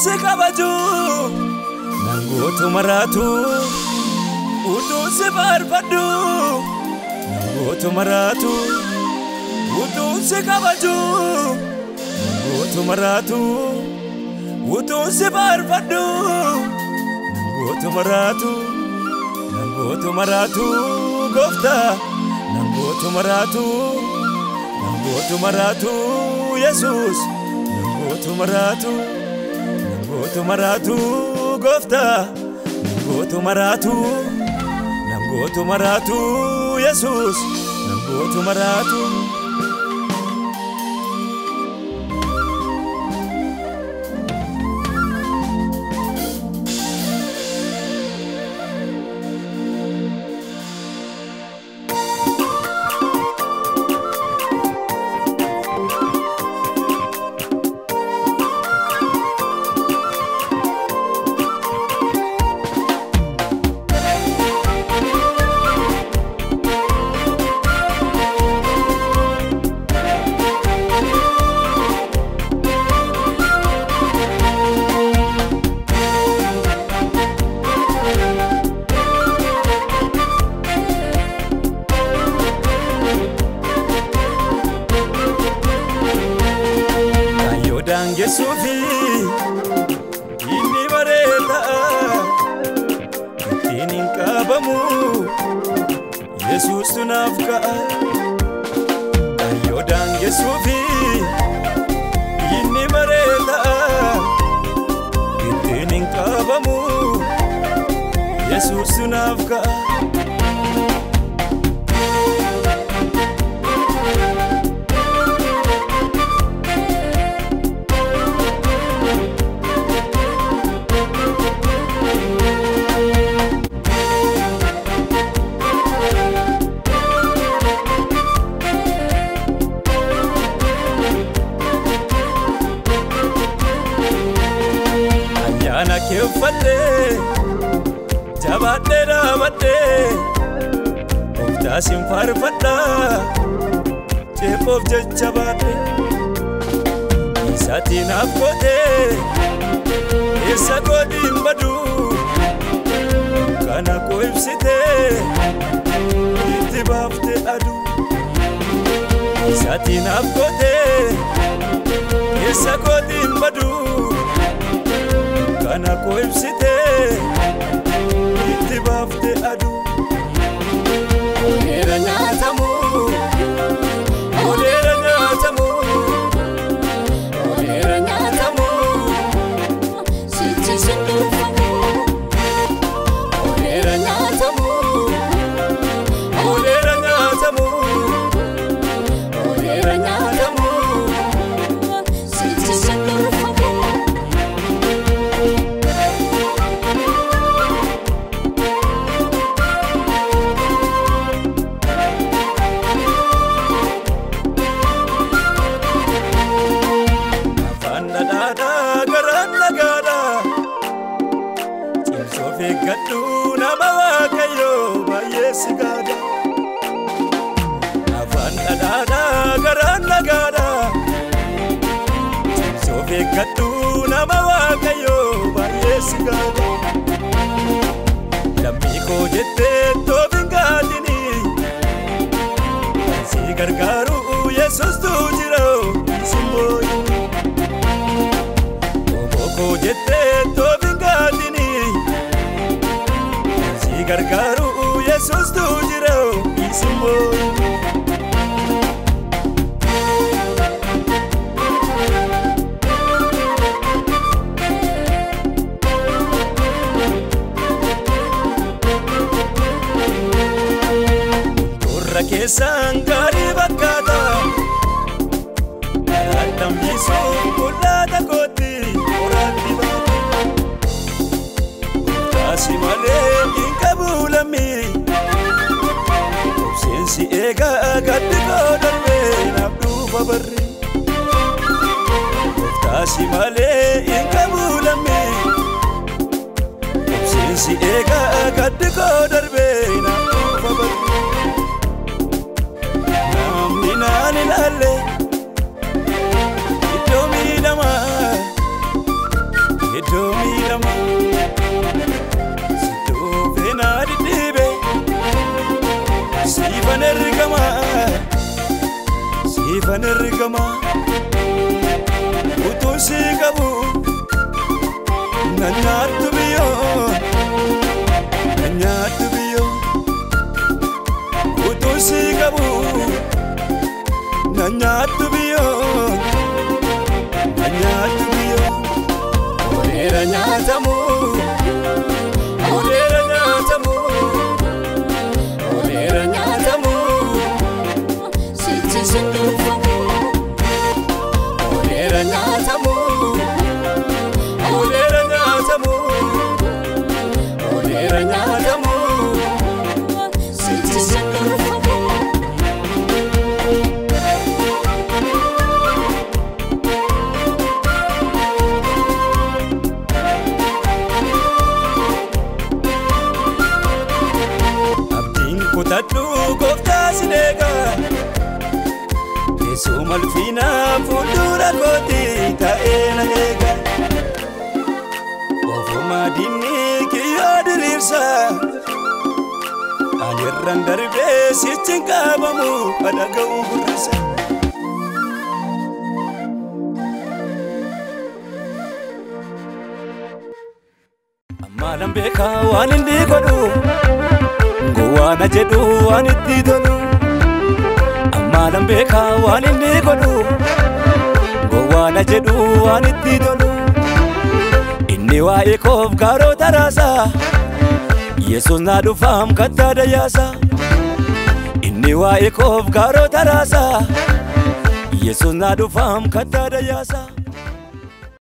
Utuun si kabaju nan gootu maraatu. Utuun si faarfadhu nan gootu maraatu. Utuun si kabaju nan gootu maraatu. Utuun si faarfadhu nan gootu maraatu. Nan gootu maraatu gooftaa nan gootu maraatu. Nan gootu maraatu Yesuus nan gootu maraatu. Nan gootu maraatu gooftaa nan gootu maraatu. Nan gootu maraatu Yesuus nan gootu maraatu. Daangessuufi inni bareeda ittiin hin qabamu Yesuustu naaf ka'a. Kaayyoo daangessuufi inni bareeda ittiin hin qabamu Yesuustu naaf ka'a. Ayyaana kee uffadhee jabaadhee dhaabadhee gooftaa sin faarfadhaa ceephoof jecha baadhee isaatiin naaf gootee eessa kootiin baduu kana koo ibsitee itti baaftee aduu isaatiin naaf gootee eessa kootiin baduu kana koo ibsitee itti baaftee aduu. Odeera nyaatamu, odeera nyaatamu, odeera nyaatamu, Sichi sin durfamu. Odeera nyaatamu, odeera nyaatamu, odeera nyaatamu. Sichi sin durfamu. Afaan dhadhaadhaa garaan dhagaadhaa cimsoo eeggadhu nama Waaqayyoo baay'ee si gaadha. Afaan dhadhaadhaa garaan dhagaadhaa cimsoo eeggadhu nama Waaqayyoo baay'ee si gaadha. Lammii koo jettee toof hin gaadhini kan si gargaaru Yesuustu jira isin booyi. Obbo jettee toof hin gaadhini kan si gargaaru Yesuustu jira isin booyi. Qorra keessaan gaarii fakkaata karaan lammiisuu mul'ata kootti qoraatti baata. Gooftaasi malee hin qabu lammii obseensi eegaa gaddi koo darbee naaf dhufa barri. Gooftaasi malee hin qabu lammii obseensi eegaa gaddi koo darbee naaf dhufa barri. Namni naan ilaalle iddoo miidhamaa Siifan ergama utuun si qabu na nyaattu biyyoo na nyaattu biyyoo utuun si qabu na nyaattu biyyoo na nyaattu biyyoo odeera nyaatamu odeera nyaatamu odeera nyaatamu Sichi sindurfamu odeera nyaatamu odeera nyaatamu odeera nyaatamu. Sichi sindurfamu Abdiin kutadhu gooftaa sin eega teessuma ulfinaa fuuldura kooti taa'ee na eega ofuma diinni kiyyoo diriirsa ani irraan darbee sichi hin qabamu dhaga'u gurrisa. Amaalan beekaa waan inni godhu gowwaana jedhu waan itti tolu. Amaalan beekaa waan inni godhu gowwaana jedhu waan itti tolu. Inni waa'ee koof gaarota raasa Yesuus naa dhufaam kattaa dayyaasa. Inni waa'ee koof gaarota raasa Yesuus naa dhufaam kattaa dayyaasa.